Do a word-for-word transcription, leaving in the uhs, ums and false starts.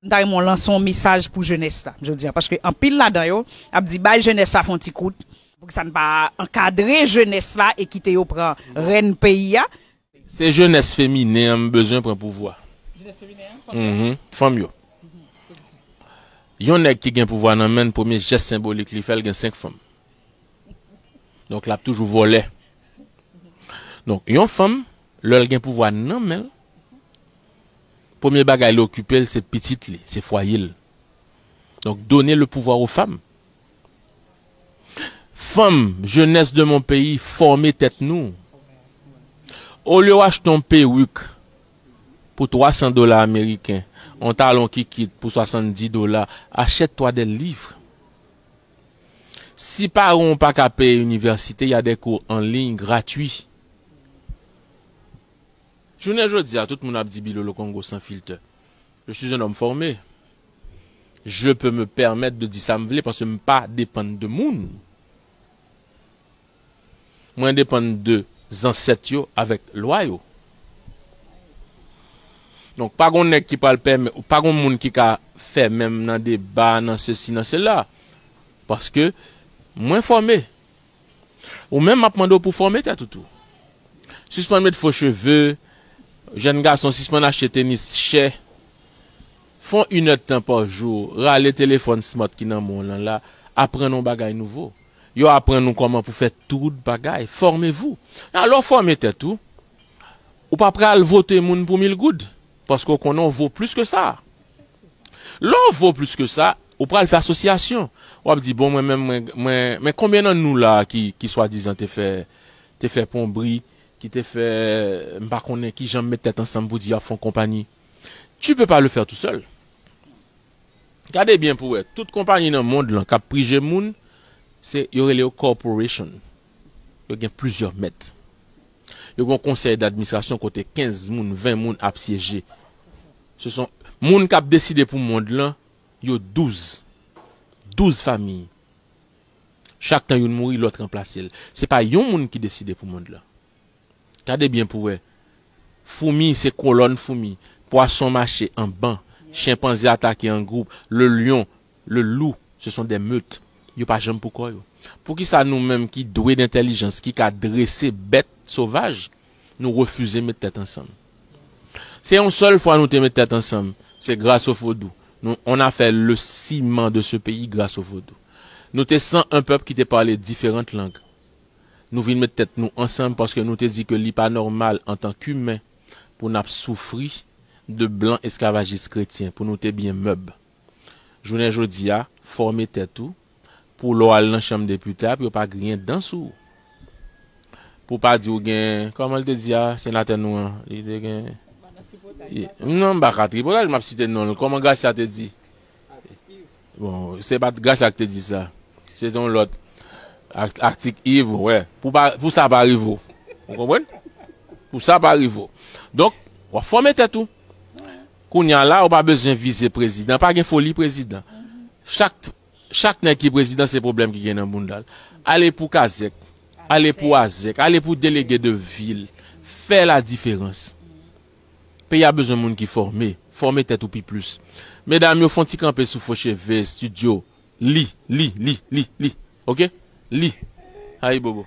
M ta renmen w lanse yon mesaj pou jenès la, jodi a, paske anpil ladan yo ap di bay jenès la fè yon ti kout, pou ki sa n pa ankadre jenès la e kite yo pran rèn peyi a. Se jenès feminen an m bezwen pran pouvwa. Jenès feminen an? Fanm yo? Mhm, fanm yo. Yon nèg ki gen pouvwa nan men l, premye jès senbolik li fè, l gen senk fanm. Donk, l ap toujou vòlè. Donk, yon fanm, lè l gen pouvwa nan men l, premye bagay li okipe l, se pitit li, se fwaye l. Donk, donner le pouvoir aux femmes. Fanm, jeunesse de mon pays, fòme tèt nou. Olye w achte yon perik pou twa san dola ameriken, yon talon kikit pou swasanndis dola, achète-toi des livres. Si paran w pa ka peye inivèsite, y a des cours en ligne gratuits. Jounen jodi a, tout moun ap di Bilolo Kongo san filtè. Je suis un homme formé. Je peux me permettre de di sa m vle paske m pa depann de moun. Mwen depann de zansèt yo avèk lwa yo. Donk, pa gon nèg ki pral pèmèt, pa gon moun ki ka fè menm nan deba, nan sesi, nan sela. Paske mwen fòme. Ou menm, m ap mande w pou fòme tèt ou tou. Sispann met fo cheve, jèn gason, sispann achte tenis chè. Fè yon inèdtan pa jou, rale telefòn smart ki nan men w lan la, aprann yon bagay nouvo. Yo aprann ou kòman pou fè tout bagay. Formez-vous. Alò, fòme tèt ou. Ou pa pral vote moun pou mil goud, paske w konnen w vo plis ke sa. Lè w vo plis ke sa, ou pral fè asosyasyon. W ap di, bon, mwen menm, mwen, mwen, men konbyen nan nou la ki, ki swadizan te fè, te fè ponbri, ki te fè, m pa konnen ki jan m met tèt ansanm pou di y ap fè yon konpayi. Tu peux pas le faire tout seul. Gade byen pou wè, tout konpayi nan mond lan k ap prije moun, se, yo rele yo corporation. Yo gen plizyè mèt. Yo gen yon konsèy d'administrasyon kote kenz moun, ven moun ap syeje. Se son moun k ap deside pou mond lan, yo douz. Douz fanmi. Chak tan youn mouri, lòt ranplase l. Se pa yon moun ki deside pou mond lan. Gade byen pou wè. Foumi se kolòn foumi. Pwason mache an ban. Chenpanze atake an gwoup. Le lion, le loup, ce sont des meutes. Yo pa janm pou kò yo. Poukisa nou menm ki dwe d'entèlijans, ki ka drese bèt sovaj, nou refize met tèt ansanm? Se yon sèl fwa nou te met tèt ansanm. Se gras o vodou. Nou, on a fait le ciment de ce pays grâce au vodou. Nou te san un pèp ki te pale diferan lang. Nou vin met tèt nou ansanm paske nou te di ke li pa nòmal antan k'imen pou n ap soufri de blan esklavajis kretyen, pou nou te byen mèb. Jounen jodi a, fòme tèt ou, pou lè w al nan chanm depite a, pou yo pa griyen dan sou ou. Pou pa di w gen, kòman l te di a, senatè nou an, li te gen, non, m pa ka tripotay, m ap site non l. Kòman Gracia te di? Bon, se pa t Gracia ki te di sa. Se te yon lòt. Ak-, Aktik Iv, wè. Pou pa, pou sa pa rive w. Ou konprann? Pou sa pa rive w. Donk, w ap fòme tèt ou. Kounye a la, ou pa bezwen vize prezidan. Pa gen foli prezidan. Chak, chak nèg ki prezidan, se pwoblèm ki gen nan bounda l. Ale pou Kazèk. Ale pou Azèk. Ale pou delege de vil. Fè la diferans. Peyi a bezwen moun ki fòme. Fòme tèt ou pi plis. Medam yo, fè yon ti kanpe sou Fo Cheve Studio. Li, li, li, li, li. Oke? Li. Ayibobo.